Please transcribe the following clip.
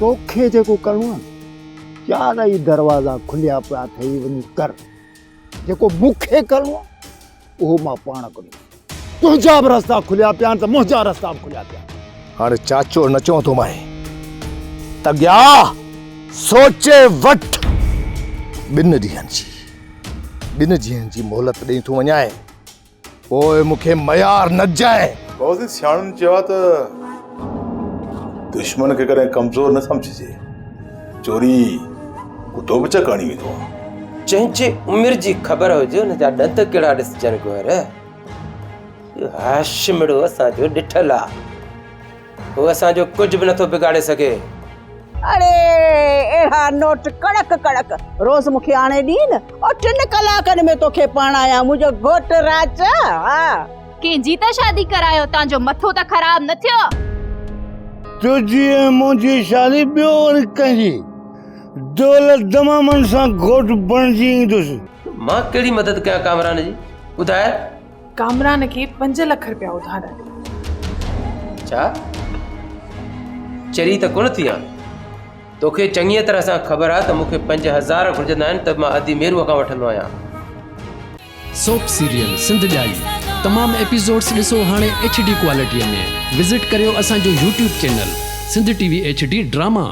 توکي جيڪو ڪرڻو آهي نه، چارئي دروازا کليا پيا اٿئي، وڃي ڪر. جيڪو مون کي ڪرڻو آهي، اهو مان پاڻ ڪندس. تنهنجا به رستا کليا پيا آهن ته منهنجا رستا به کليا پيا آهن. هاڻي چاچو نه چوان ٿو مانء ته ڳيا سوچي وٺ. ٻن ڏينهن جي ٻن ڏينهن جي مهلت ڏئي ٿو وڃانء. پوء مون کي ميار نه ڏجانء. بوزي سياڻن چيو آهي ته دشمن کي ڪڏهن ڪمزور نه سمجهجي. چوري ڪتو به چڪ هڻي ويندو آهي. جنهن جي عمر جي خبر هجي ان جا ڏند ڪهڙا ڏسجن گوهر. اهو هاشمڙو اسان جو ڏٺل آ. هو اسان جو ڪجهه به نٿو بگاڙي سگهي. اڙي اهڙا نوٽ ڪڙڪ ڪڙڪ روز مون کي آڻي ڏين او ٽن ڪلاڪن ۾ توکي پرڻايان منهنجو گهوٽ راجا ها. ڪنهن جي ته شادي ڪرايو تان جو مٿو ته خراب نه ٿيو. تنهنجي ۽ منهنجي شادي ٻيو وري ڪنهن جي؟ دولت دمامن سان گهوٽ بڻجي ايندس. مان ڪهڙي مدد ڪيان ڪامران جي؟ ٻڌاء. ڪامران کي پنج لک رپيا اڌارا ڏي. ڇا؟ چري ته ڪونه ٿي آن. توکي چڱيء طرح سان خبر آ ته مون کي 5000 گهرجندا آهن ته مان ادي ميروء کان وٺندو آهيان. سوپ سيريل سنڌ ڄائي تمام ايپيسوڊس ڏسو هاڻي ايڇ ڊي ڪوالٽي ۾ وزٽ ڪريو اسان جو YouTube channel Sindh T V H D drama.